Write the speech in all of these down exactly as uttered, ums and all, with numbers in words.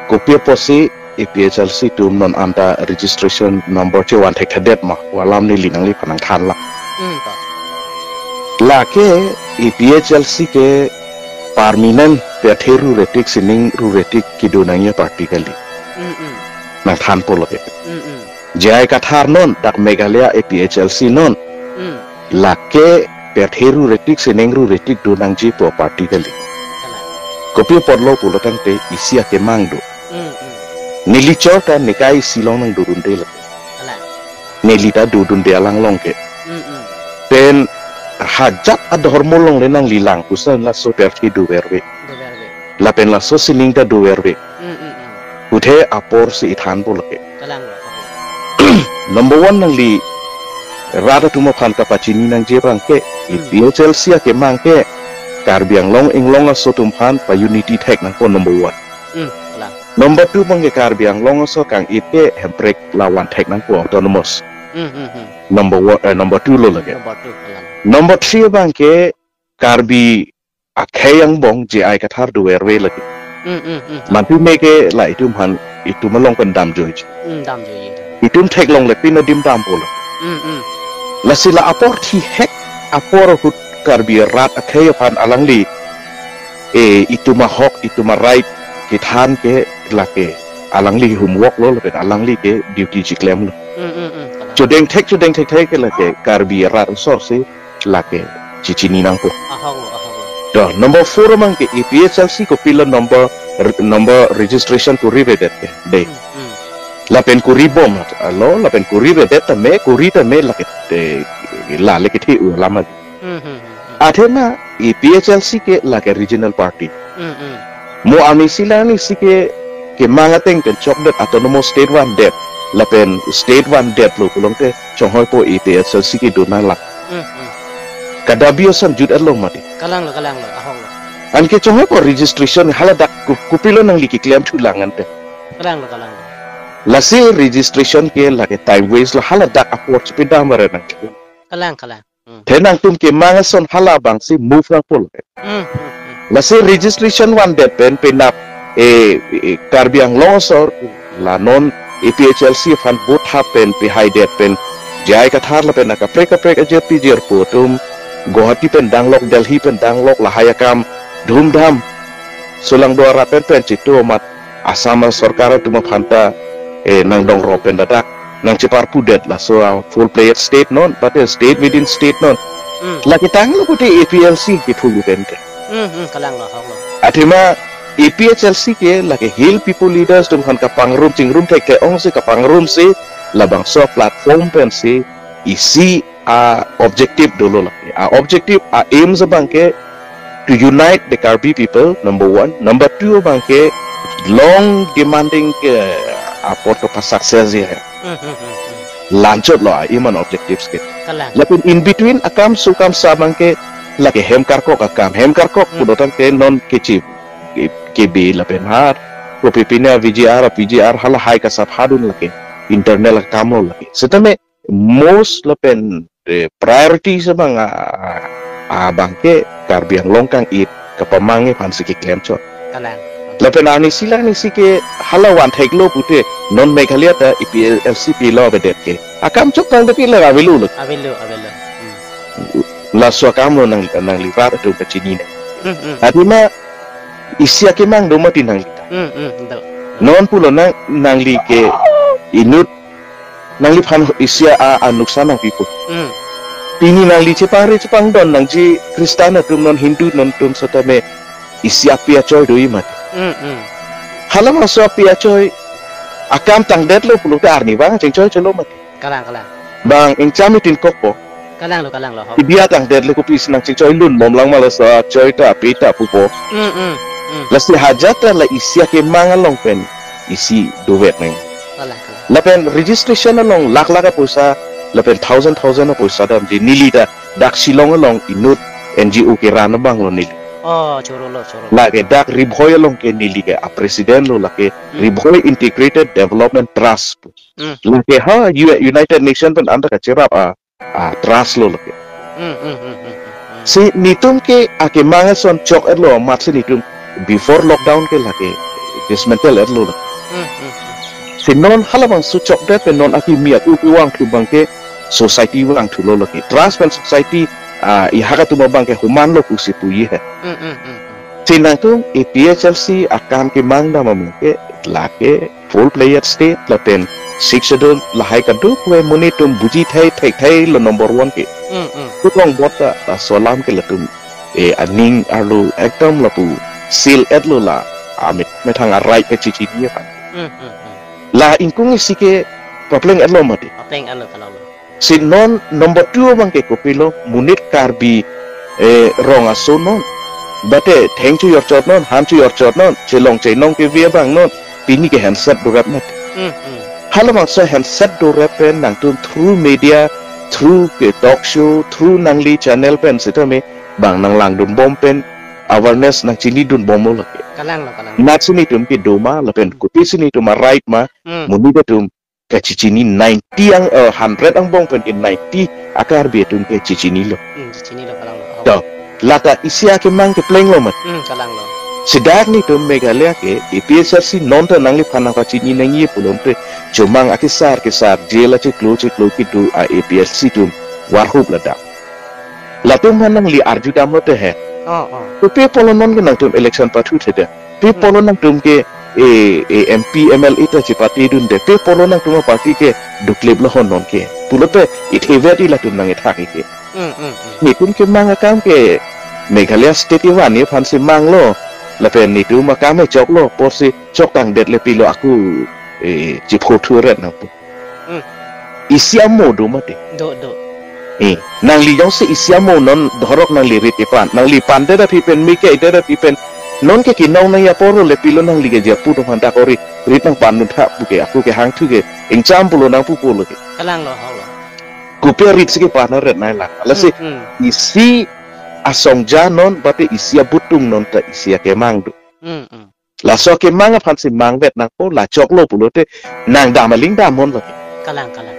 Kopi apotsi A P H L C atum non anta registration number chevan thekthedet ma, pu alam neli nangliphan nangthanlang. Hmm, to. Lake A P H L C ke permanent pirthe ru retik sining ru retik kedo nangji aparty kali. Hmm, hmm. Nangthanpo lake. Hmm, hmm. J I Kathar non, dak Meghalaya A P H L C non. Hmm. Lake pirthe ru retik sining ru retik do nangji pu aparty kali. Kalang. Kopi apotlo pulo tangte isi akemang do. Hmm, hmm. Neli chor ta nekai isi along nangdodunde lake. Kalang. Neli ta dodunde alanglong ke. Hmm, hmm. Pen hajat adhormo alongle nangli lang puson laso pirthe doverve. Doverve. Lapen laso sining ta doverve. Hmm, hmm, hmm. Puthe aporsi ithanpo lake. Kalang. Number one nangli rat atum aphan kapachini nangji abangke, Hmm. A P H L C akemang ke Karbi Anglong inglong aso atum aphan pa-unity thek nangpo number one. Hmm, kalang. Number two abangke Karbi Anglong aso kang-it ke Hemprek la van thek nangpo autonomous. Hmm, hmm, hmm. Number one, eh, number two lo lake. Number two, kalang. Number three abangke Karbi akhei angbong J I Kathar doverve lake. Hmm, hmm, hmm. Mantu me ke la itum aphan, itum along pen damjoiji. Hmm, damjoiji. Itum theklongle pin adim dampo lo. Hmm, hmm. Lasi la apor thihek apor ahut Karbi rat akhei aphan alangli, eh, itum ahok, itum aright kethan ke lake alangli homework lo, lapen alangli ke duty chiklemlo. Hmm, hmm, hmm. Kalang. Chodeng thek, chodeng thekthek ke lake Karbi rat asorsi lake chichini nangpo. Ahok lo, ahok lo. To, number four abangke A P H L C kopilo number, number registration kuriredet ke. Dei. Hmm, hmm. Lapen kuribom alo, lapen kuriredet tame, kuri tame lake, eh, la lake the u lama. Hmm, hmm, hmm, hmm. Athema A P H L C ke lake regional party. Hmm, hmm. Mo arnisi la arnisi ke, kemang ateng pen chokdet autonomous state vandet, lapen state vandetlo pulote chonghoi po A P H L C kedo nanglang. Hmm, hmm. Kadabi osan jut-etlo mati. Kalang lo, kalang lo, ahok lo. Anke chonghoi po registration haladak ku-, kopilo nangli keklem thulang ante. Kalang lo, kalang lo. Lasi registration ke lake time waste lo, haladak apor chepedam bare nang. Kalang, kalang. Hmm. The nangtum kemang ason halabangsi move nangpo lake. Hmm, hmm, hmm. Lasi registration vandet pen penap, eh, eh, Karbi Anglong asor la non A P H L C aphan vote hap pen pehaidet pen J I Kathar lapen akaprek kaprek ajirpi jirpo atum Guwahati pen danglok, Delhi pen danglok, lahai akam dhumdham sulangdo arat pen pen chitu amat Assam sorkar atum aphan ta, eh, nangdongro pen ladak nangcheparpudet laso a full-fledged state non, but a state within state non. Hmm. Lake tanglo pute A P H L C kephu pen ke. Hmm, hmm, kalang lo, ahok lo. Athema A P H L C ke lake Hill People Leaders atum aphan kapangrum chingrum thekthe ongsi kapangrumsi labangso platform pensi isi a-objective dolo lake. A-objective, a-aims abangke to unite the Karbi people, number one. Number two abangke long demanding ke apor to pa success ya. Hmm, hmm, hmm, hmm. Lanchot lo a-aim and objectives ke. Kalang. Lapen in between akam sukam sa abangke lake hem karkok akam. Hem karkok Hmm. pulo tangte non kechi ke, ke bi lapen har. Kopi pine a V G R, a P G R halahai kasap hadun lake. Internal akam lo lake. Setame most lapen, eh, priority abang a, a, abangke Karbi Anglong kang-it kapamangji aphansi keklemchot. Kalang. Lapen arnisi la arnisi ke hala van theklo pute non Meghalaya ta A P H L C pilo avedet ke. Akam chok tangte pilo avelo lo. Avelo, avelo. Hmm. Laso akam lo nang, nangli rat atum kachini nang. Hmm, hmm. Athema isi akemang do mati nangli ta. Hmm, hmm, do. Non pulo nang, nangli ke inut nangliphan isi a, anuksan nangpipo. Hmm. Pini nangli chepangri chepangdon nangji Kristan atum non Hindu non atum setame isi api achoi doji mati. Hmm, hmm. Halabangso api achoi akam tangdetlo pulote arnivang chengchoi chelo mati. Kalang, kalang. Bang ingcham itin kokpo. Kalang lo, kalang lo, ho. Idia tangdet le kopi isi nangchingchoi lunbomlang ma laso achoi ta api ta pupo. Hmm, hmm, hmm. Lasi hajat ta la isi akemang along pen isi dovet nang. Kalang, kalang. Lapen registration along lakh lakh apoisa, lapen thousand thousand apoisa damji neli ta dak Shillong along inut N G O keran abang lo neli. Oh, choro lo, choro lo. Lake dak Ri Bhoi along ke neli ke a president lo lake Hmm. Ri Bhoi Integrated Development Trust. Hmm. Lake ha U-, United Nation pen anta kacherap a, a trust lo lake. Hmm, hmm, hmm, hmm, hmm, hmm. Si netum ke akemang ason chok-etlo amatsi netum before lockdown ke lake dismantle etlo la. Hmm, hmm, hmm. Si non halabangso chokdet pen non akimi aku kevang thu abangke society vang thulo lake. Trust pen society, ah, ihak atum abangke human lo pusi puji he. Hmm, hmm, hmm, hmm. Si nangtum A P H L C akam kemang dam abangke lake full fledged state lapen Sixth Schedule lahai kadokave monit atum buji thai thekthai lo number one ke. Hmm, hmm. Kutong bot ta, ta solam ke latum, eh, aning arlo ekdom lapu seal etlo la, amit methang arai ke chichini aphan. Hmm, hmm, hmm. La ingkung isi ke papleng etlo mati. Papleng etlo, kalang lo. Si non number two abangke kopilo, monit Karbi, eh, rong aso non. Bate theng chojor chot non, han chojor chot non, chelong chenong kevi abang non, pini ke handset dorap mati. Hmm, hmm. Halabangso handset dorap pen nangtum through media, through ke talk show, through nangli channel pen sitame bang nanglangdunbom pen awareness nangchinidunbomlo lake. Kalang lo, kalang lo. Nat si netum kedo ma, lapen kopi si netum a-right ma, Hmm. monit atum kachichini ninety ang, eh, hundred angbong pen ke ninety a-Karbi atum kachichinilo. Hmm, chichinilo, kalang lo. To, lata isi akemang keplenglo mat. Hmm, kalang lo. Si dak netum Meghalaya ke A P H L C non ta nangliphan nangpachini nangji pulote, chomang akesar kesar, jail achiklo chiklo kedo a-A P H L C atum varhup ladak. Latum aphan nangli arjudamlote he. Oh, oh. Kopi apotlo non ke nangtum election pathuthedet? Pi Hmm. apotlo nangtum ke, eh, eh, M P, M L A ta chepatedunde? Pi apotlo nangtum a-party ke duklip lo ho non ke? Pulote ithevet i latum nangkethak ke. Hmm, hmm, hmm. Netum kemang akam ke Meghalaya state kevan aphansi manglo. Lapen netum akam choklo, apotsi chok tangdet le pilo aku, eh, chipho thuret nangpu. Hmm. Isi amo do mati. Do, do. Eh, nangli jongsi isi amo non dhorok nangli rit kepan. Nangli pandet aphi pen, meke idet aphi pen. Non ke kinong nangji apor le pilo nangli ke japu do manda kori. Rit nangpandun tha pu ke, aku ke hangthu ke. Ingcham pulo nangpu pulo ke. Kalang lo, hau lo. Kopi arit si kepan aret nai lang. Lasi Hmm, hmm. isi asongja non, bate isi abutung non ta isi akemang do. Hmm, hmm. Laso akemang aphansi mangvet nangpo, la choklo pulote nangdam aling damnon lake. Kalang, kalang, kalang.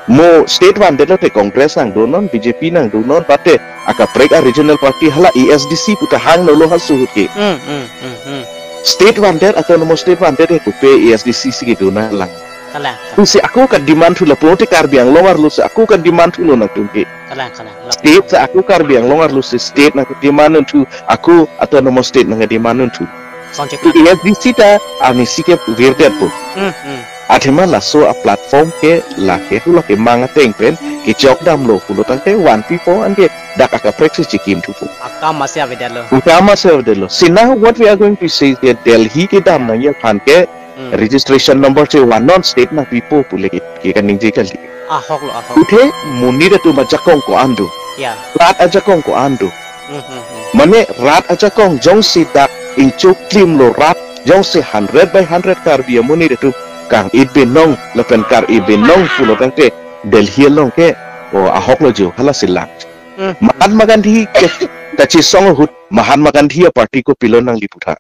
Mo state vandetlote Congress nangdonon, B J P nangdonon, bate akaprek a-regional party hala A S D C puta hang nolo hal suhut ke. Hmm, hmm, hmm, hmm. State vandet, autonomous state vandet he kopi A S D C si kedo nanglang. Kalang, kalang. Pusi ako ka-demand thulo pulote Karbi Anglong arlo si ako ka-demand thulo nangtum ke. Kalang, kalang. State si ako Karbi Anglong arlo si state nangdemandun thu, ako autonomous state nangdemandun thu. Songchek A S D C ta arni si kevirdetpo. Hmm, hmm. Athema laso a-platform ke lake hula kemang ateng pen kechokdamlo pulo tangte vanpipo anke dak akaprek si chikim thupo. Akam masi avedetlo. Akam masi avedetlo. So now what we are going to say is that Delhi kedam nangji aphan ke Hmm. registration number chevannon, state nangpipo pule ke, ke kaningje kali. Ahok lo, ahok. Athe monit atum ajakong ko-an do. Ya. Rat ajakong ko-an do. Hmm, hmm, hmm. Mane rat ajakong jongsi dak ingchuklimlo rat jongsi hundred by hundred Karbi amonit atum kang-it binong lapen kar-it binong pulo tangte Delhi along ke, o, ahok lo jo, hala silang. Hmm. Mahatma Gandhi ke kachesong ahut, Mahatma Gandhi a-party kopilo nangli putha.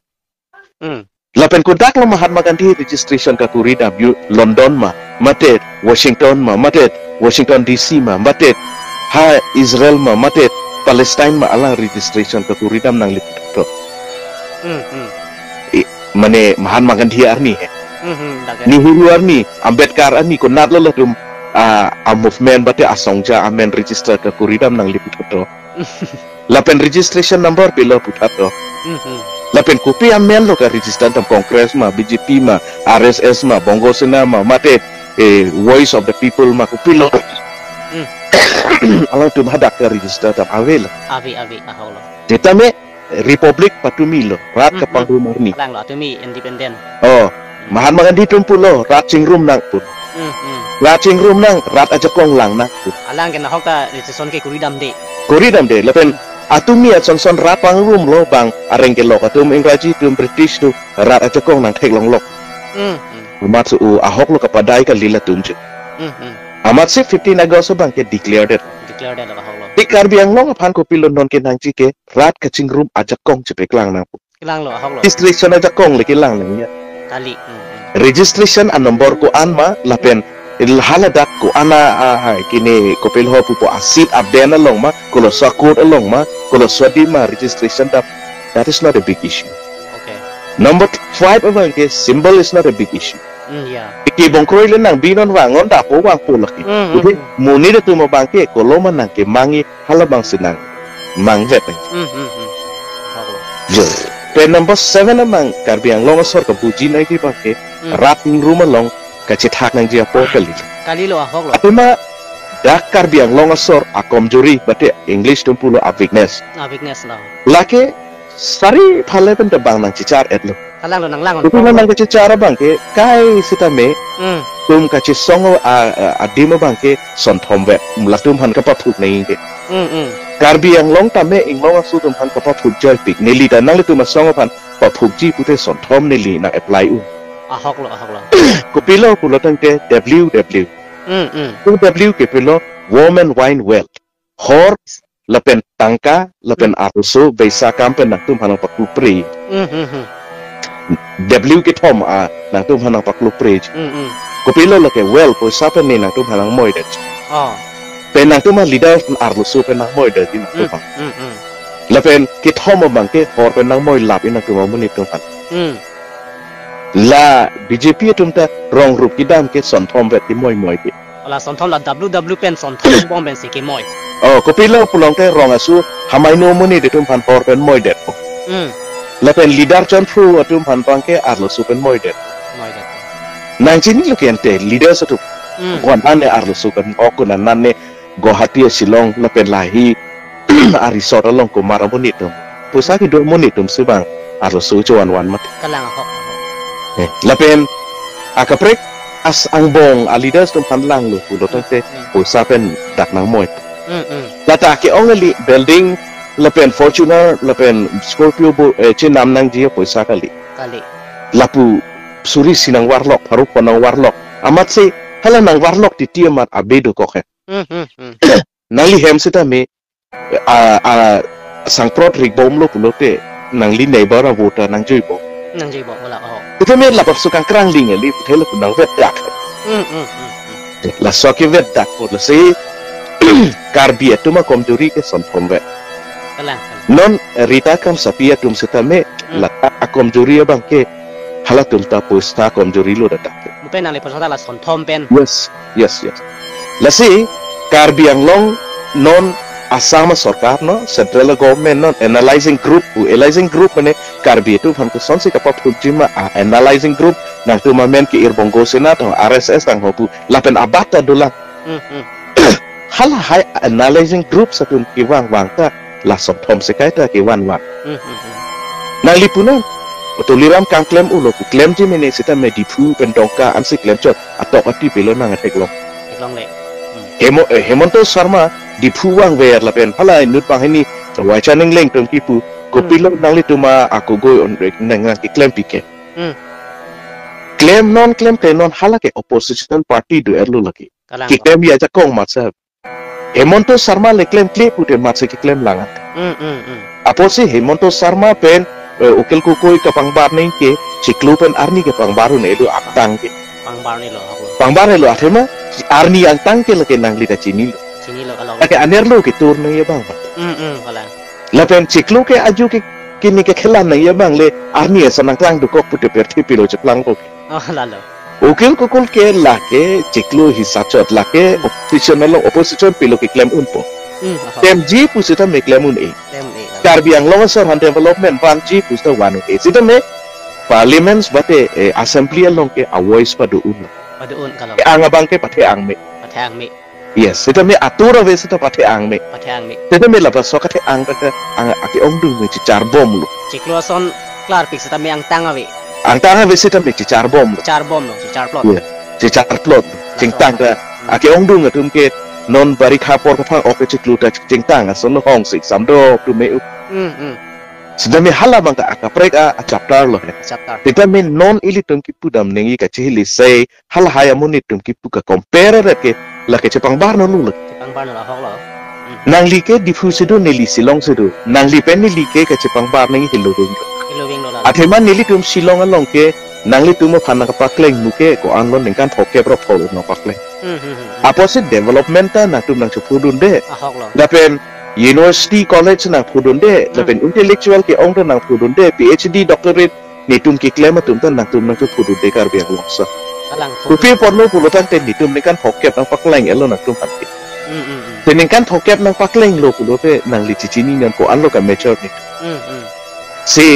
Hmm. Lapen kodak lo Mahatma Gandhi registration kakuridam, yu London ma, mate Washington ma, mate Washington D C ma, mate ha Israel ma, mate Palestine ma, alang registration kakuridam nangli putha to. Hmm, hmm. I, mane Mahatma Gandhi arni he. Hmm, hmm, dak he. Nehru arni, Ambedkar arni, konatlo latum, ah, a-movement bate asongja amen register kakuridam nangli putha to. Lapen registration number pilo putha to. Hmm, hmm. Lapen kopi amen lo ka-register dam, Congress ma, B J P ma, R S S ma, Bongo Sena ma, mate, eh, Voice of the People ma, kopilo. Hmm. Alangtum hadak ka-register dam, ave lo. Ave, ave, ahok lo. Setame Republic patumi lo, rat Hmm, hmm. kapangrum arni. Kalang lo, atumi independent. Oh, Mahatma Gandhi atum pulo, rat chingrum nang pu. Hmm, hmm. Rat chingrum nang, rat ajakong lang nang pu. Alang ke nahok ta registration ke kuridamde. Kuridamde, lapen atumi asonson rat pangrumlo bang, areng kelok atum, Ingraji atum, British atum, rat ajakong nangtheklonglok. Hmm, hmm. Amatsi o ahok lo kapadai kali latum chu. Hmm, hmm. Amatsi fifteen August abang ke declare det. Declare det lo ahok lo. Te Karbi Anglong aphan kopilo non ke nangji ke rat kachingrum ajakong chepeklang nang pu. Kelang lo, ahok lo. Registration ajakong le kelang nang ya. Kali. Hmm, hmm. Registration a-number ko-an ma, lapen il haladak ko-an a, a, a, kini kopilo pupo a-seat a-bench along ma, koloso a-court along ma, koloso adim ma registration dam. That is not a big issue. Okay. Number five abang ke symbol is not a big issue. Hmm, ya. Kebong kroi le nang binon vang non dapo vangpo lake. Hmm, hmm, Jadi hmm. Monit atum abang ke kolom nang kemangji halabangsi nang mangvet. Hmm, hmm, hmm. Oho. Jo. Pen number seven abang Karbi Anglong asor kabuji nangji abang ke Hmm. rat rum along kachethak nangji apor kali. Kalilo, ahoklo. Athema dak Karbi Anglong asor akomjori mate English atum pulo a weakness. A weakness lo. Lake sari phale pen tebang nang chichar etlo. Kalanglo, nang lang. Itum nang chichar abang ke kai sitame Hmm. tum kachesong a, a, adim abang ke sonthom vet. Latum aphan kapaphuk nangji ke. Hmm, hmm. Karbi Anglong tame inglong aso atum aphan kapaphuk joipik. Neli ta nanglitum asong aphan paphukji pute sonthom neli nang apply un. Ahoklo, ahoklo. Kopilo pulo tangte W W. Hmm, hmm. W W ke pulo Women Wine Wealth. Hor lapen tangka lapen Hmm. arloso beisa akam pen nangtum aphan nangpakupre. Hmm, hmm, hmm. W kethom a nangtum aphan nangpakupre. Hmm, hmm. Kopilo lake wealth poisa pen ne nangtum aphan nangmoidet. Oh. Pen nangtum a leader arloso pen nangmoidet nangtum Hmm, aphan. hmm, hmm. Lapen kethom abang ke hor pen nangmoi lap-i nangtum amonit atum aphan. Hmm. La B J P atum ta rong rup kedam ke sonthom vet kemoi moi ke. Ala sonthom la W W pen sonthom bom pensi kemoi. Oh, kopilo pulo tangte rong aso hamaino amonit atum aphan hor pen moidet. Hmm. Lapen leader chonphu atum aphan abang ke arloso pen moidet. Moidet. Nang chinilo ke ante leaders atum. Hmm. Ko-an ne arloso pen ok ko-an ne Guwahati, Shillong lapen lahei a resort along komat amonit atum. Poisa kedo amonit atum si abang arloso chovan van mati. Kalang ahok. Eh, lapen akaprek as angbong a leaders atum aphan langlo pulo tangte Hmm. poisa pen dak nangmoi. Hmm, hmm. Lata ke-ong kali building lapen Fortuner lapen Scorpio bo, eh, chenam nangji poisa kali. Kali. Lapu suri isi nangvarlok, pharo pho nangvarlok. Amatsi hala nangvarlok titi amat abe dokok he. Hmm, hmm, hmm. Nangli hem sitame a, a, sangprot rik bomlo pulote nangli neighbor avo ta nangjui bom. Nangjui bom, wala, oh. Sitame lapuson kangkrang ling kali, puthelo pu nangvet dak. Hmm, hmm, hmm, hmm. Laso kevet dak po lasi Karbi atum akomjori ke sonthom vet. Kalang, kalang. Non Rita Khamsapi atum sitame Hmm. la akomjori abang ke halatum ta poisa akomjori lo dak ke. Mo pen nangli poisa ta la sonthom pen. Yes, yes, yes. Lasi Karbi Anglong non Assam sorkar no, central government non analyzing group pu, analyzing group mane Karbi atum aphan kosonsi kapaphukji ma a analyzing group nangtum amen ke Irbongo Sena tang R S S tang ho pu lapen abat ta dolang. Hmm, hmm. Halahai analyzing group atum kevang vang ta la sonthom si kaita kevan van. Hmm, hmm, hmm. Nangli punon, Tuliram kangklem ulo pu klemji mene sitame Diphu pen Dongka ansi klemchot atok ati pilo nang theklong. Theklongle. Hmm. Hemo-, eh, Hemanta Sharma Diphu vangver lapen hala inut banghini Waishan Engleng atum kipu Hmm. kopilo nanglitum a akogoi on nang nang keklem pike. Hmm. Klem non klem kre non hala ke opposition party do-etlo lake. Kalang. Keklem ajakong matsa. Hemanta Sharma le klemkle pute matsi keklem lang. Hmm, hmm, hmm. Apotsi Hemanta Sharma pen, eh, Akhil Gogoi kapangbar nangji ke, chiklo pen arni kepangbar un-elo angtang ke. Pangbar nelo, ahoklo. Pangbar nelo athema, arni angtang ke lake nangli ta chinilo. Chinilo kalau. Lake anerlo ketur nangji abang. Hmm, hmm, kalang. Lapen chiklo ke aju ke kini ke khelan nangji abang le, arni esa nangklang dokok pute pirthe pilo cheplang kok. Oh, lalo. Akhil Gogoi ke lake chiklo hisachot lake opposition along opposition pilo keklem unpo. Hmm, aha. Klemji pusita me klem un-e. Klem un-e, lalo. Karbi Anglong asor aphan development vanji pusita van un-e. Sitame parliaments mate, eh, assembly along ke a voice pado un. Pado un kalau. Ke ang abang ke pathe-ang me. Pathe-ang me. Yes, sitame atur ave sita pathe-ang me. Pathe-ang me. Sitame lapuson kathe-ang ta ang ake-ongdung me chichar bomlo. Chiklo ason klarpik sitame angtang ave. Angtang ave sitame chichar bomlo. Chichar bomlo, chichar plot. Yes. Chichar plot. Chingtang ta. Hmm. Ake-ongdung atum ke non barikha apor kaphang ok ke chiklo ta chingtang ason lo hong sik samdo tu me u. Hmm, hmm. Sitame hala abang ta akaprek a, a chapter lo he. Chapter. Sitame non ilitum kipu dam nangji kachihili sei halahai amonit atum kipu ka compare ret ke lake chepangbar nolu lake. Chepangbar nolu ahoklo. Hmm. Nangli ke Diphu si do neli Shillong si do. Nangli pen neli ke kachepangbar nangji helo dun. Helo vinglo la. Athema nelitum Shillong along ke nanglitum aphan nangpakleng mu ke ko-an lo ningkan phokep ra phol nangpakleng. Hmm, hmm, hmm, hmm. Apotsi development ta nangtum nangchepudunde. Ahoklo. Lapen university college nangpudunde, Hmm. lapen intellectual ke-ong ta nangpudunde, P H D doctorate netum keklem atum ta nangtum nangtum pudunde Karbi Anglong asor. Kalang. Kopi apotlo pulo tangte netum ningkan phokep nangpakleng-etlo nangtum aphan ke. Hmm, hmm, hmm. Te ningkan phokep nangpaklenglo pulote nangli chechini nang ko-anlo ka mature netum. Hmm, hmm. Si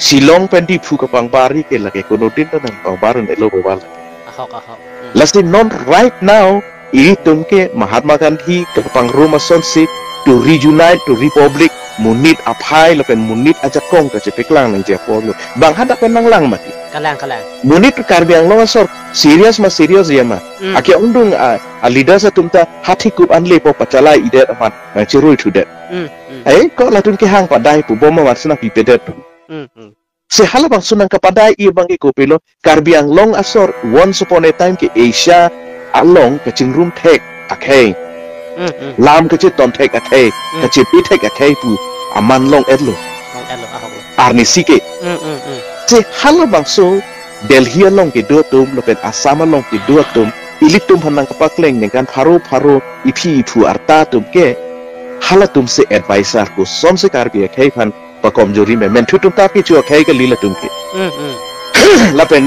Shillong pen Diphu kapangbar ke lake konodin ta nangpangbar-un-elo boba lake. Ahok, ahok. Hmm. Lasi non right now, ilitum ke Mahatma Gandhi kapangrum asonsi to reunite, to republic, monit aphai lapen monit ajakong kachepaklang nangji apotlo. Bang hadak pen nanglang mati. Kalang, kalang. Monit Karbi Anglong asor serious ma serious ya ma. Hmm. Ake ongdung a, a leaders atum ta hathi kup anle po pachalai-idet amat nangcherui thudet. Hmm, hmm. Eh, ko latum kehang padai pu bom amat si nangpipedet. Hmm, hmm. Si halabangso nangkapadai-i abang ke kopilo, Karbi Anglong asor once upon a time ke Asia along kachingrum thek akhei. Hmm, hmm. Lam kacheton thek akhei, hmm, kachepi thek akhei pu aman long-etlo. Long-etlo, ahok lo. Arnisi ke. Hmm, hmm, hmm. Si halabangso Delhi along kedo atum, lapen Assam along kedo atum, ilitum aphan nangkapakleng ningkan pharo pharo iphi iphu arta atum ke, halatum si advisor kosonsi Karbi akhei aphan pakomjori me, menthu atum ta kecho akhei kali latum ke. Hmm, hmm. Lapen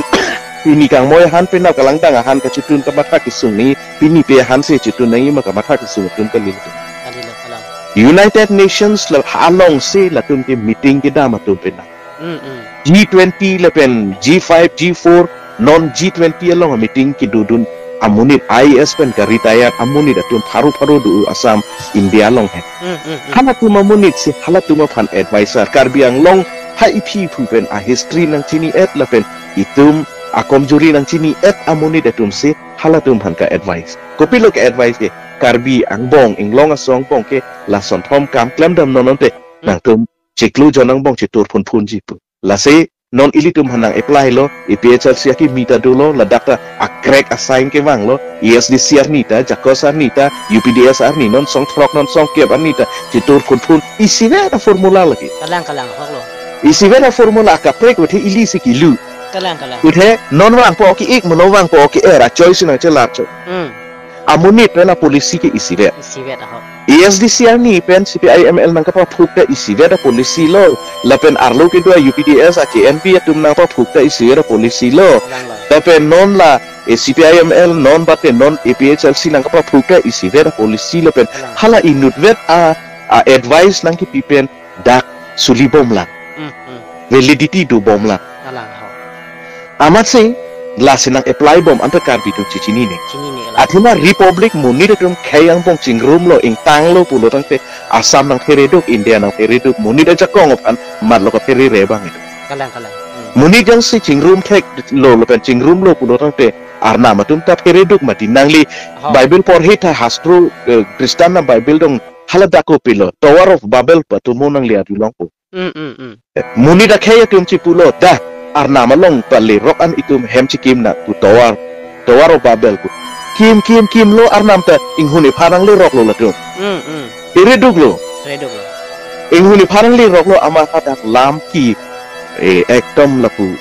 pini kangmoi ahan penap kalangdang ahan kachetun kamatha kesung ni, pini pe ahan si chetun nangji ma kamatha kesung atum kali latum. Kalilo, kalang. United Nations la alongsi latum ke meeting kedam atum penap. Hmm, hmm. G twenty lapen G five, G four, non G twenty along meeting kedodun amonit I A S pen ka-retire amonit atum pharo pharo do Assam, India along he. Hmm, hmm, hmm. Halatum amonit si halatum aphan advisor. Karbi Anglong ha iphi iphu pen a-history nangchini-et lapen itum akomjori nangchini-et amonit atum si halatum aphan ka-advice. Kopilo ka-advice ke, Karbi angbong, inglong aso angbong ke lason thom kam klemdam non non te, hmm, nangtum chiklo jon angbong chitur phunphunji pu. Lasi non ilitum aphan nang-apply-lo, A P H L C akimi ta dolo, ladak ta a-crack a-sign kevanglo, A S D C arni ta, JACUS arni ta, U P D S arni, non song throk non song kep arni ta chitur phunphun, isivet a-formula lake. Kalang, kalang, ahok lo. Isivet a-formula kaprek uthe ili si kilu. Kalang, kalang. Uthe non vangpo ke-ik, mono vangpo ke-er, a-choice nangchelar chot. Hmm. Amonit pen a-policy ke isivet. Isivet, ahok. A S D C arni pen C P I M L nangkapaphuk ta isivet a-policy lo. Lapen arlo kedo U P D S a-K N P atum nangpaphuk ta isivet a-policy lo. Kalang lo. Lapen non la, eh, C P I M L non bate non A P H L C nangkapaphuk ta isivet a-policy lapen, kalang, hala inutvet a, a-advice nangkipi pen dak suli bomlang. Hmm, hmm. Validity do bomlang. Kalang, ahok. Amatsi lasi nang-apply bom anta Karbi atum chechinine. Chinine, kalang. Athema republic monit atum khei angbong chingrumlo, ingtanglo pulo tangte Assam nangphereduk, India nangphereduk, monit ajakong aphan matlo kapherere abang itum. Kalang, kalang. Hmm. Monit jongsi chingrum theklo lapen chingrumlo pulo tangte arnam atum ta phereduk mati. Nangli, ahok, Bible porhi tha, hastro, eh, Christian na Bible dong haladak kopilo, Tower of Babel pu atum mo nangli arjulongpo. Hmm, hmm, hmm. Monit akhei atum chipulo, dah, arnam along pale rok an itum hem chikim nang pu tower, Tower of Babel pu. Kim, kim, kimlo arnam ta inghun ipharang le roklo latum. Hmm, hmm. Phereduklo. Phereduklo. Inghun ipharang le roklo amat hadak lam ki, eh, ekdom lapu.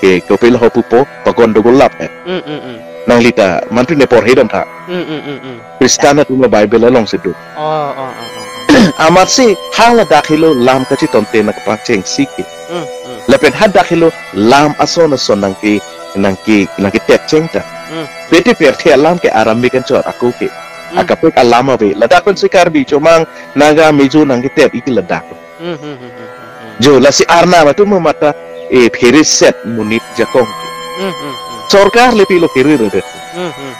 Ke, kopilo ho pupo, pagondogol lap, eh. Hmm, hmm, hmm. Nangli ta, mantu ne porhi dam tha. Hmm, hmm, hmm, hmm. Christian atum la Bible alongsi do. Oh, oh, oh, oh, oh. Amatsi hang ladak helo lam kachitonte nangpachengsi ke. Hmm, hmm. Lapen hadak helo lam ason ason nangke, nangke, nangketet cheng ta. Hmm. Pete pirthe alam ke Aramaic anchot ako ke. Hmm. Akaprek alam ave. Ladak pensi Karbi, Chomang, Naga, Mizo nangketet-ik ladak. Hmm, hmm, hmm, hmm, hmm, hmm. Jo, lasi arnam atum amat ta, eh, phereset monit jakong. Hmm, hmm, hmm. Sorkar le pilo phereredet. Hmm, hmm, hmm.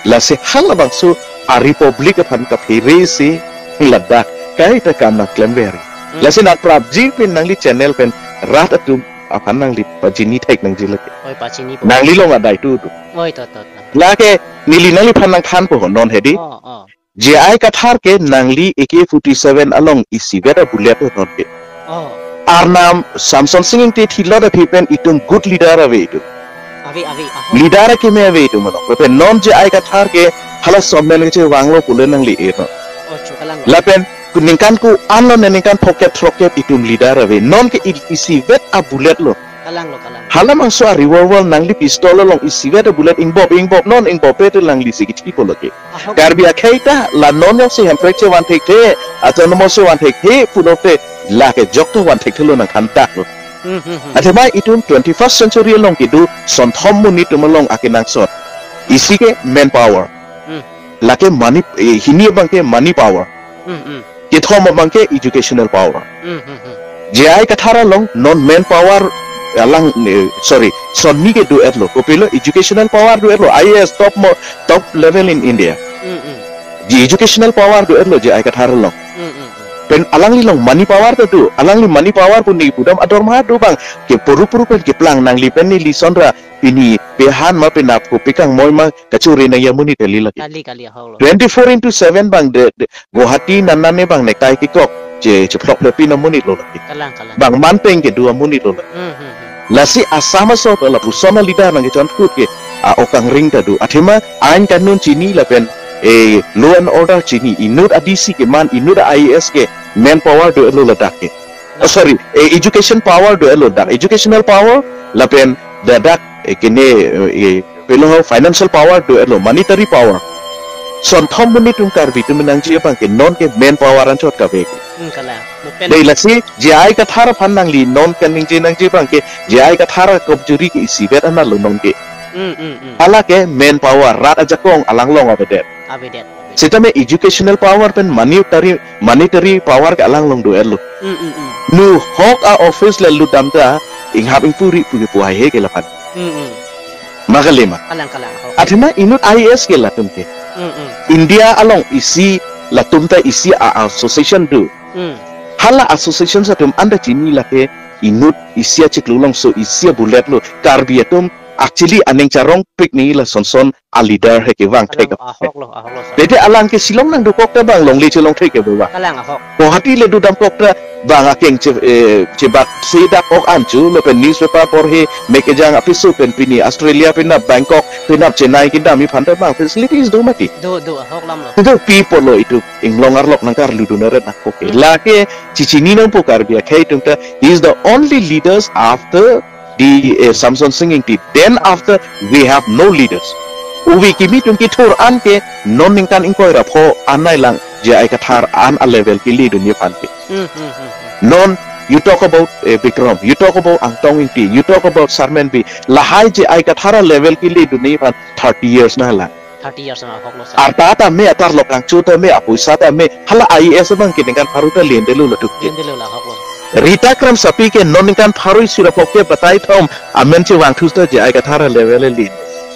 Lasi halabangso a-republic aphan kapheresi ladak kaita kam nangklemver. Hmm. Lasi nangprapji pen nangli channel pen rat atum aphan nangli pachini thek nangji lake. Oi, pachinipo. Nangli long adai tu tu. Oi, to, to, to. Lake neli nangliphan nangthanpo non hedi. Oh, oh. J I Kathar ke nangli A K forty-seven along isivet a-bullet non ke. Oh. Arnam Samson Sing Ingti thilot aphi pen itum good leader ave itum. Ave, ave, ahok. Leader akeme ave itum mano. Lapen non J I Kathar ke hala somen kechevanglo pule nangli e non. Oh, chu kalang. Lapen ningkan ko-anlo ne ningkan phokep throkkep itum leader ave. Non ke i-, isivet a-bullet lo. Kalang lo, kalang. Halabangso a-revolver nangli pistol along isivet a-bullet ingbop, ingbop, non ingbop pe te nangli si kithi polo ke. Ahok. Karbi akhei ta la non jongsi Hemprek chevan thekthe, autonomous chevan thekthe pulote lake jok to van thekthelo nangkhandak lo. Hmm, hmm, hmm. Athema itum twenty-first century along kedo sonthom monit atum along akenangsot. Isi ke manpower. Hmm. Lake money, eh, hini abang ke money power. Hmm, hmm. Kethom abang ke educational power. Hmm, hmm, hmm. J I Kathar along non manpower alang, eh, sorry, son ni ke do-etlo. Kopilo educational power do-etlo. I A S top mo, top level in India. Hmm, hmm. J I educational power do-etlo J I Kathar along. Hmm, hmm, hmm. Pen alanglilong money power ta do. Alangli money power pu neli pudam ador ma do abang. Ke puru puru pen keplang nangli pen neli sonra pini pehan ma penap ko pekangmoi ma kachuri nangji amonit kali lake. Kali, kali, ahok lo. Twenty-four into seven abang de, de Guwahati nanane abang nektai kekok che, cheploklep pin amonit lo lake. Kalang, kalang. Bang manpeng kedo amonit lo lake. Hmm, hmm, hmm. Lasi Assam aso lapuson a-leader nangkechonput ke a-ok kangring ta do. Athema ain kanun chini lapen, eh, law and order chini, inut a-D C keman, inut a-I A S ke manpower do-etlo ladak ke. Oh, sorry, eh, education power do-etlo dak. Educational power lapen ladak, eh, kene, eh, eh, pelo ho financial power do-etlo, monetary power. Sonthom monit atum Karbi atum nangji abang ke non ke manpower anchot kave ke. Hmm, kalang. Mo pen. Dei lasi J I Kathar aphan nangli non kaningje nangji abang ke J I Kathar a-komjuri ke isivet anat lo non ke. Hmm, hmm, hmm. Hala ke manpower, rat ajakong alanglong avedet. Avedet, avedet. Sitame educational power pen monetary, monetary power ke alanglong do-etlo. Hmm, hmm, hmm. Nu hok a-office le lutdam ta inghap ingpuri pu ke pu haihe ke laphan. Hmm, hmm. Ma kali ma. Kalang, kalang, ahok. Athema inut I A S ke latum ke. Hmm, hmm. India along isi latum ta isi a-association do. Hmm. Hala association atum anta chini lake inut isi achiklo along so isi a-bullet lo. Karbi atum actually aning charongpik ni la sonson a-leader he kevang thek. Kalang, ahok lo, ahok lo, sir. Tete alang ke Shillong nangdokok ta bang longle chelong thek ke bang. Kalang, ahok. Guwahati le dodamkok ta bang akeng che, eh, chebak sedak ok anchu lapen newspaper porhe mek kejang apiso pen pini Australia penap Bangkok penap Chennai kedam aphan ta bang facilities do mati. Do, do, ahok lam lo. Itu people lo itu inglong arlok nangkarlu dun aret nangkok ke. Hmm. Lake chichini nangpo Karbi akhei atum ta, he is the only leaders after the, eh, Samson Sing Ingti. Then after, we have no leaders. Uvi kimi atum kethur an ke non ningkan ingkoi ra pho an nai lang J I Kathar an a-level kele dunji aphan ke. Hmm, hmm, hmm, hmm. Non, you talk about, eh, Bikram, you talk about Angtong Ingti, you talk about Sarmen Bey, lahai J I Kathar a-level kele dunji aphan thirty years nai lang. Thirty years nai, ahok lo, sir. Arta ta me, atarlok kangchu ta me, apoisa ta me, hala I A S abang ke ningkan pharo ta lendelo latum ke. Lendelo la, ahok lo. Rita Kramsapi ke non ningkan pharo isi ra pho ke batai thom amen chevangthu ta J I Kathar a-level le len.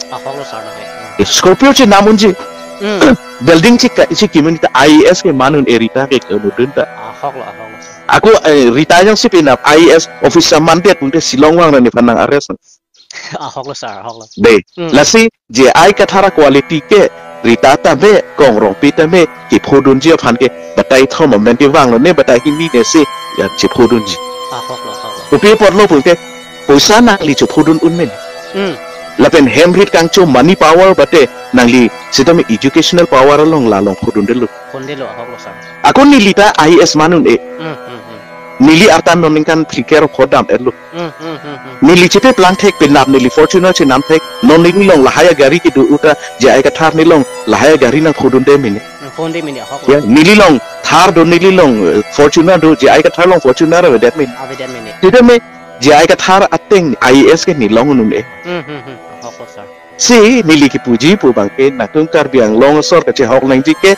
Ahok lo, sir, lo ke. Scorpio chenam unji. Hmm. Building chika, chikim un ta I A S keman un-e Rita ke ke un'edun ta. Ahok lo, ahok lo, sir. Ako, eh, Rita jongsi penap I A S officer mandet pute Shillong vang ra nephan nang-arrest. Ahok lo, sir, ahok lo. Dei, hmm, lasi J I Kathar a-quality ke Rita ta me, Kong Rongpi ta me, kephodunji aphan ke batai thom amen kevanglo ne, batai hini ne si, ya, chephodunji. Ahok lo, ahok lo. Kopi apotlo pute, poisa nangli chephodun un mene. Hmm. Lapen hem rit kangcho money power bate nangli sitame educational power along la long phodundelo. Phodundelo, ahok lo, sir. Ako neli ta I A S man un-e. Hmm, hmm, hmm. Neli arta non ningkan phlikep ra pho dam-etlo. Hmm, hmm, hmm, hmm. Neli cheplang thek penap neli Fortuner chenam thek, non neli long lahai a-gari kedo uta, J I Kathar neli long lahai a-gari nangphodunde mene. Nangphodunde mene, ahok lo. Ya, neli long Thar do, neli long, eh, Fortuner do, J I Kathar long Fortuner avedet mene. Avedet mene. Sitame J I Kathar ateng I A S ke neli long un-e. Hmm, hmm, hmm. Ahok lo, sir. Si neli kipuji pu abang ke nangtum Karbi Anglong asor kachehok nangji ke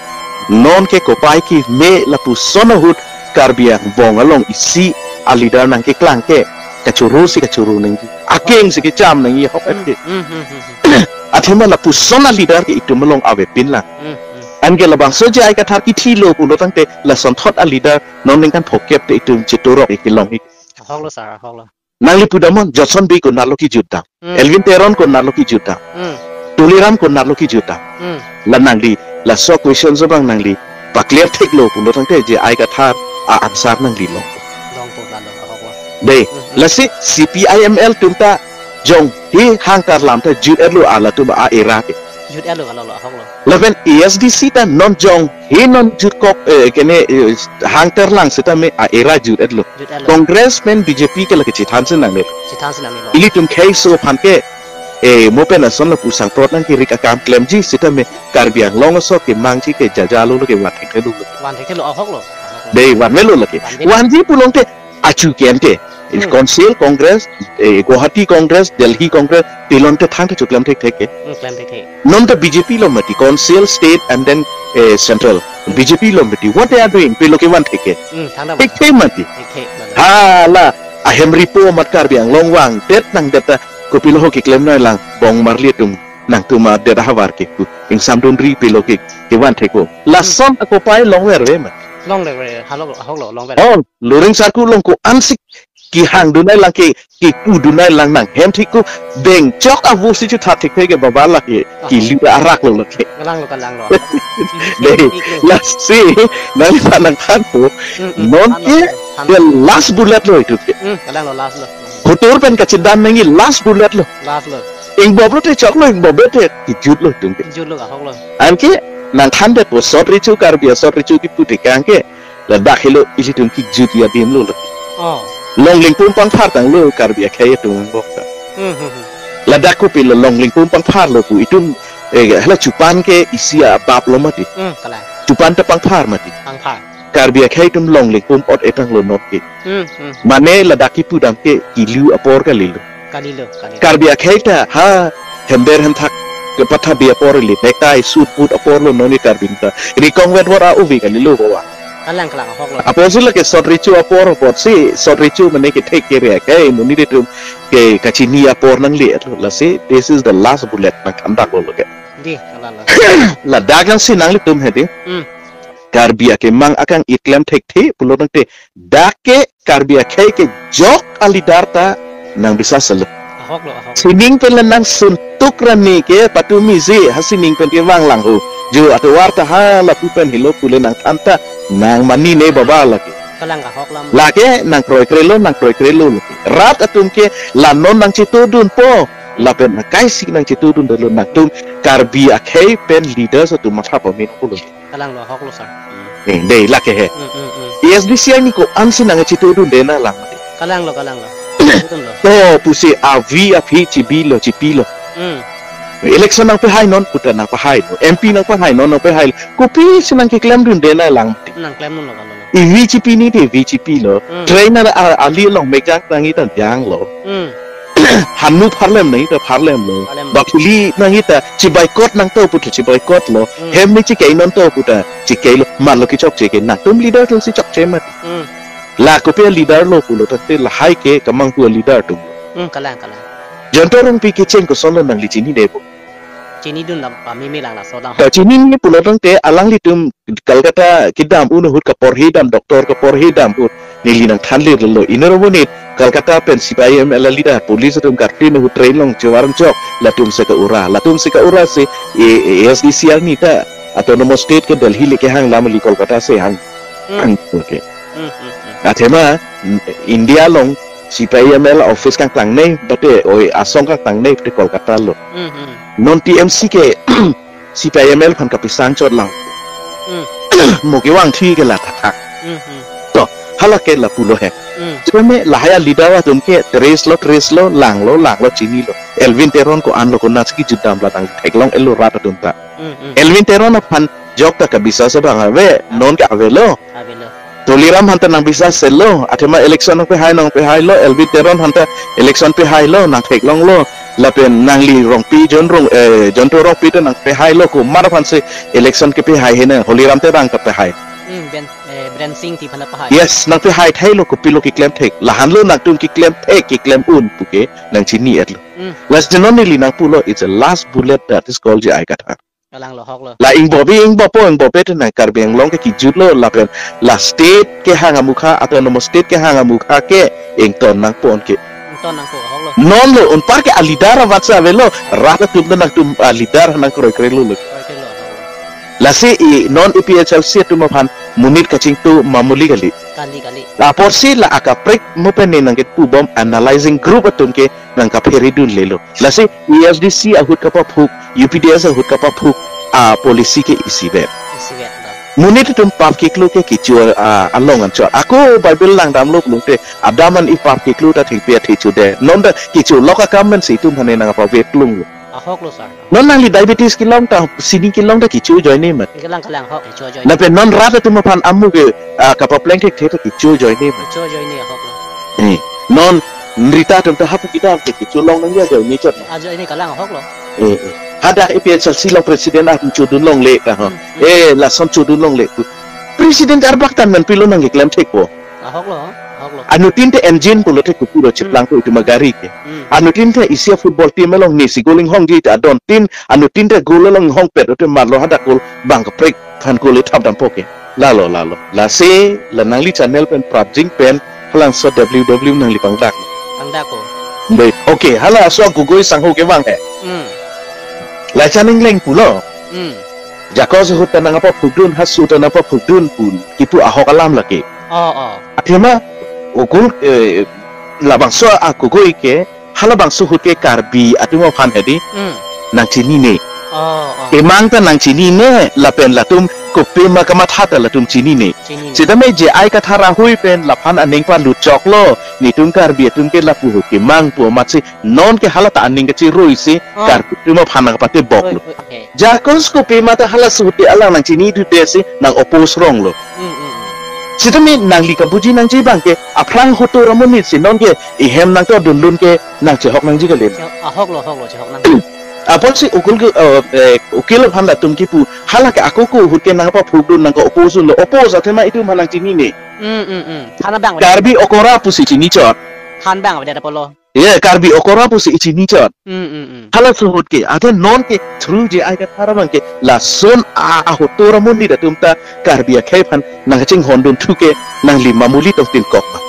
non ke kopai keme lapuson ahut Karbi angbong along isi a-leader nangkeklang ke kachoro si kachoro nangji. Akeng si kecham nangji ahok et ke. Hmm, hmm, hmm, hmm. Athema lapuson a-leader ke itum along avepin lang. Hmm, hmm. Anke labangso J I Kathar kithilo pulo tangte lasonthot a-leader non ningkan phokep te itum chetorok ik kelong ik. Ahok lo, sir, ahok lo. Nangli pudamnon, Jotson Bey konatlo kejutdam. Hmm. Elwin Teron konatlo kejutdam. Hmm. Tuliram konatlo kejutdam. Hmm. La nangli, laso question abang nangli pakler theklo pulo tangte J I Kathar a-answer nangli long. Longpo, lalo, ahok lo. Dei, hmm, hmm, lasi C P I M L atum ta jong he hang karlam ta jut-etlo halatum a-era ke. Jut-etlo, lalo, ahok lo. Lapen A S D C ta non jong he non jutkok, eh, kene, eh, hang terlang sitame a-era jut-etlo. Jut-etlo. Congress pen B J P ke lake chethan si nangne. Chethan si nangne lo. Ilitum khei so aphan ke, eh, mo pen ason lapu sangprot nangkerik akam klemji sitame Karbi Anglong asor kemangji ke jajalo lake van thekthelo. Van thekthelo, ahok lo. Ahok lo. Dei, vanvelo lake. Vanvelo. Vanji pulote achu kente. Hmm. Council Congress, eh, Guwahati Congress, Delhi Congress, tilon te thangta choklem thekthe ke. Hmm, klem thekthe. Non ta B J P lo mati, Council, State and then, eh, Central. Hmm. B J P lo mati. What they are doing? Pilo kevan theke. Hmm, thangta thekthe mati. Thekthe. Hala, ahem ripo amat Karbi Anglong vangdet nangdet ta, kopilo ho keklem nanglang, bong marli atum nangtum adet ahavar ke ku. Ingsamdunri pilo ke, kevan theko. Lason akopai longver ve ma. Longver ve, halok, ahok lo, longver. Oh, Luring Sarku along ko-ansi kehangdun nanglang ke, kepudun nanglang nang hem thik ko, bengchok avo si chuthat thekthe ke baba lake, ah, kelu arak lo lake. Kalang lo, kalang lo. Dei, lasi, nangli ta nangthanpo, mm, mm, non ke, thanlo, thanlo, the last bullet lo itum ke. Mm, kalang lo, last lo. Kotur pen kachedam nangji last bullet lo. Last lo. Ingbop lo te choklo, ingbop lo te kejut lo itum ke. Kejut lo, ahok lo. Anke, nangthandetpo sot recho Karbi asot recho kipu tekang ke. Ladak helo ilitum kejut adim lo lo. Oh. Longlingpum pangphar tanglo Karbi akhei atum angbong ta. Hmm, hmm, hmm. Ladak kopilo longlingpum pangphar lo pu itum, eh, hala chupan ke isi abap lo mati. Hmm, kalang. Chupan ta pangphar mati. Pangphar. Karbi akhei atum longlingpum ot etang lo not ke. Hmm, hmm. Mane ladak kepudam ke kelu apor kalilo. Kalilo, kalilo. Karbi akhei ta ha hember hemthak kepathabi apor ili, necktie, suit, boot apor lo non i Karbi ta. Rikong vet vot a-uvi kalilo bawa. Kalang, kalang, ahok lo. Apotsi lake sot recho apor, apotsi sot recho mane kethek kere akhei, monit atum ke kachini apor nangle lo. Lasi, this is the last bullet nangthandak lo ke. Dei, kalang lo. Ladak ansi nanglitum he dei. Hmm. Karbi akemang akang-it klem thekthe pulo tangte, dak ke Karbi akhei kejok a-leader ta nangbisas lo. Ahok lo, ahok lo. Sining pen le nangsun tuk ra ne ke patumi je ha sining pen kevang lang ho. Jo atovar ta ha lapu pen helo pule nangthan ta nangmani ne baba lake. Kalang, ahok lo. Lake nangkroikre lo, nangkroikre lo lake. Rat atum ke la non nangchetodunpo. Lapen akaisi nangchetodunde lo nangtum Karbi akhei pen leaders atum matha pame pulo. Kalang lo, ahok lo, sir. Eh, dei, lake he. Hmm, hmm, hmm. A S D C arni ko-ansi nangchetodunde nanglang mati. Kalang lo, kalang lo. Betul lo. To pusi avi aphi chibilo, chipilo. Hmm. Election nangpehai non pu ta nangpehai lo. M P nangpehai non nangpehai lo. Kopisi nangkeklemdunde nanglang mati. Nangklemdun lo, kalang lo. I V G P ni te V G P lo. Hmm. Train a, a, ali along mekjang nangji ta jang lo. Hmm. Hanu pharlem nangji ta pharlem lo. Pharlem. Baphili nangji ta chiboycott nangto pu ta chiboycott lo. Hmm. Hem ni chikei non to pu ta chikei lo. Mat lo kechokche ke nangtum leader atumsi chokche mati. Hmm. La kopi a-leader lo pulo tangte lahai ke kemanghu a-leader atum. Hmm, kalang, kalang. Jayanta Rongpi kecheng koson lo nangli chinidebo. Chinidun lam pameme lang laso lang. Ta chinine pulo tangte alanglitum Kolkata kedam un ahut kaporhedam, doctor kaporhedam ahut neli nangthanle lo. Inut amonit Kolkata pen C P I M L a-leader, police atum kartin ahut train along chevarong chok, latum si ka-ura, latum si ka-ura si, e, e, A S D C arni ta autonomous state ke Delhi le kehang lam li Kolkata si hang. Hmm. Hang, okay. Hmm, hmm, hmm. Athema, India along C P I M L office kangtangne, bate, oi, asong kangtangne, bate Kolkata lo. Hmm, hmm. Non T M C ke C P I M L aphan kapisang chot lang. Hmm. Mo kevangthu ke la thakthak. Hmm, hmm. To, hala ke lapulo he. Hmm. Seme lahai a-leader atum ke tres lo, tres lo, lang lo, lang lo, chini lo. Elwin Teron ko-an lo konatsi kejutdam la nangtheklong-et lo rat atum ta. Hmm, hmm. Elwin Teron aphan jok ta kabisas abang ave, non ke avelo. Avelo. Tuliram aphan ta nangbisas selo, athema election nangpehai nangpehai lo, Elwin Teron aphan ta election pehai lo, nangtheklong lo, lapen nangli Rongpi John Rong, eh, Jayanta Rongpi ta nangpehai lo, komat aphan si election kepehai he nang, Holiram Terang ta pehai. Hmm, Ben, eh, Biren Singh ti aphan pehai. Yes, nangpehai thai lo, kopilo keklem thek, lahan lo nangtum keklem thek, keklem un, puke, nangchini-et lo. Hmm. Lasi non neli nangpulo, it's a last bullet that is called J I Kathar. Kalang lo, ahok lo. La ingbopi, ingbopo, ingbope te nang Karbi Anglong ke kejut lo, lapen la state kehang amukha, autonomous state kehang amukha ke ington nangpo ke. Ington nangpo, ahok lo. Non lo, unpar ke a-leader avat si avelo, rat atum ta nangtum a-leader nangkroikre lo lo. Kroikre lo, ahok lo. Lasi i non A P H L C atum aphan monit kachingthur mamuli kali. Kali, kali. Apotsi la akaprek mo pen ne nangkepubom analyzing group atum ke nangkapheridun lelo. Lasi A S D C ahut kapaphuk, U P D S ahut kapaphuk, a-policy ke isivet. Isivet, ba. Monit atum pap keklo ke kecho, a, along anchot. Ako Bible langdamlo pulote, Adam an Eve pap keklo ta thengpi athecho de. Non ta kecholok akam pen si itum aphan ne nangpavetlung. Ahok lo, sir. Non nangli diabetes kelong ta, sini kelong ta kecho ajoine mat. Kalang, kalang, ahok, kecho ajoine. Lapen non rat atum aphan amu ke, a, kapapleng thekthe ta kecho ajoine mat. Kecho ajoine, ahok lo. Eh. Non nrita atum ta hapu kita ke ke cholong nangji ajo ni chot. Ajo ini kalang ahok lo. Eh, eh. Hadak A P H L C along president atum chodun longle ka ho. Hmm, hmm. Eh, lason chodun longle pu. President arbak tan nangpilo nangkeklem thekpo. Ahok lo, ahok lo. Anuttin te engine pulote kopilo cheplang ko itum agari ke. Hmm. Anuttin te Asia football team along nesi goal inghongji ta adon tin, anuttin te goal along inghongpet ute marlo hadak goal bang kaprek aphan goal ithap dampo ke. Lalo, lalo. Lasi, la nangli channel pen prapjin pen, halabangso W W nangli pangdak. Pangdak ko. Dei, okay, hala aso Gogoi sangho kevang he. Hmm. La chaning leng pulo. Hmm. Jakong ahut ta nangpaphukdun, ha ahut ta nangpaphukdun pu, kipu ahok alam lake. Oh, oh. Athema, ukul, eh, labangso a Gogoi ke, halabangso ahut ke Karbi atum aphan hedi, Hmm. nangchinine. Oh, oh. Kemang ta nangchinine, lapen latum kopima kamatha ta latum chinine. Chinine. Sitame J I Kathar ahui pen laphan aning palut choklo, netum Karbi atum ke lapu ahut kemang pu amatsi, non ke hala ta aning kachirui si, Oh. Karbi atum aphan nangpatebok lo. Oi, oi, okay. Jakong kopima ta halaso ahut ke alang nangchini dute si, nang-oppose rong lo. Hmm, hmm, hmm. Sitame nangli kabuji nangji abang ke, aphrang hotur amonit si non ke, ihem nangtodunlun ke, nangchehok nangji kali. Che-, ahok lo, ahok lo, chehok nang. Apotsi ukul ke, eh, eh, ukil aphan latum kipu, hala ke ako ko ahut ke nangpaphukdun nangka-oppose lo, oppose athema itum aphan nangchinine. Hmm, hmm, hmm. Than abang. Karbi okora pusi chini chot. Than abang, ada apa lo? Ye, Karbi okora pusi ichini chot. Hmm, hmm, hmm. Halaso ahut ke, ate non ke through J I Kathar abang ke, lason a, ahotur amonit atum ta Karbi akhei aphan nangchinghondun thu ke nangli mamuli tong tin kok ma.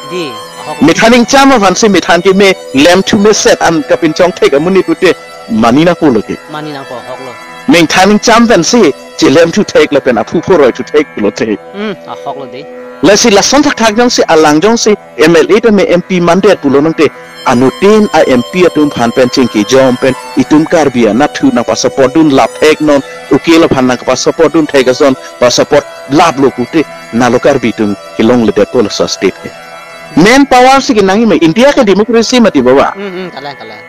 Dei, ahok. Methan ingcham aphan si methan keme lemthu meset an kapinchong thek amonit pute mani nangpo lo ke. Mani nangpo, ahok lo. Methan ingcham pen si chelemthu thek lapen aphu phoroi thu thek pulote. Hmm, ahok lo dei. Lasi lason thakthak jongsi alang jongsi M L A tame M P mandet pulo nangte anuttin a M P atum aphan pen chingki jom pen itum Karbi anatthu nangpasupport dun lap thek non ukil aphan nangpasupport dun thek ason pasupport lap lo pute nalo Karbi atum kelongledetpo laso state ke. Manpower si kenangji ma India ke democracy mati baba. Hmm, hmm, kalang, kalang.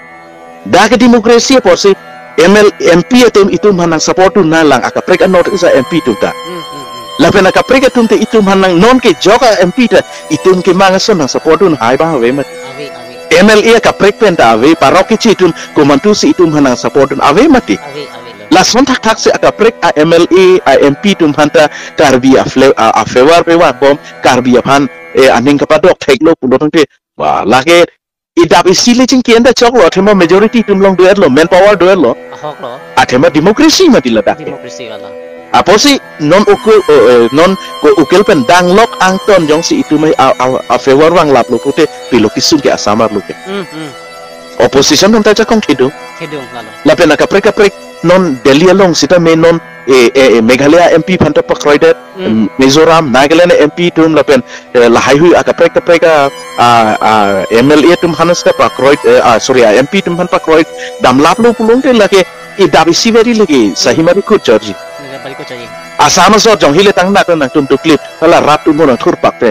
Dak ke democracy apotsi M L, M P atum itum aphan nangsupport dun nanglang akaprek a-North East a M P atum ta. Hmm, hmm, hmm. Lapen akaprek atum te itum aphan nang non ke jok a M P ta itum kemang ason nangsupport dun hai abang ave mati. Ave, ave. M L A akaprek pen ta ave, parok kechi atum komantu si itum aphan nangsupport dun ave mati. Ave, ave lo. Lason thakthak si akaprek a M L A a M P atum aphan ta Karbi a fle-, a, a favor pe vangbom, Karbi aphan, eh, aning kapadok thek lo pulo tangte. Wah, lake idap isi le chingki-en ta choklo, athema majority atum along do-etlo, manpower do-etlo. Ahok lo. Athema democracy mati ladak. Democracy wala. Apotsi non ukil, o, eh, non ko ukil pen danglok angton jongsi itum a, a, a favor vanglap lo pute pilo kisung ke Assam arlo ke. Hmm, hmm. Opposition atum ta jakong khedung. Khedung lalo. Lapen akaprek kaprek non Delhi along sitame non, eh, eh, eh, Meghalaya M P aphan ta pakroidet, Hmm. em, Mizoram, Nagaland M P atum lapen eh, lahai hui akaprek kaprek a, a, a, M L A atum aphan si kapakroi, eh, ah, sorry, a M P atum aphan pakroi damlap lo pulote lake idap isi veri lagi, sahi mari kut jorji. Nila balik ko chahi. Assam asor jong hile tang nak nangtum tuklip, hala rat atum nangthurpak te.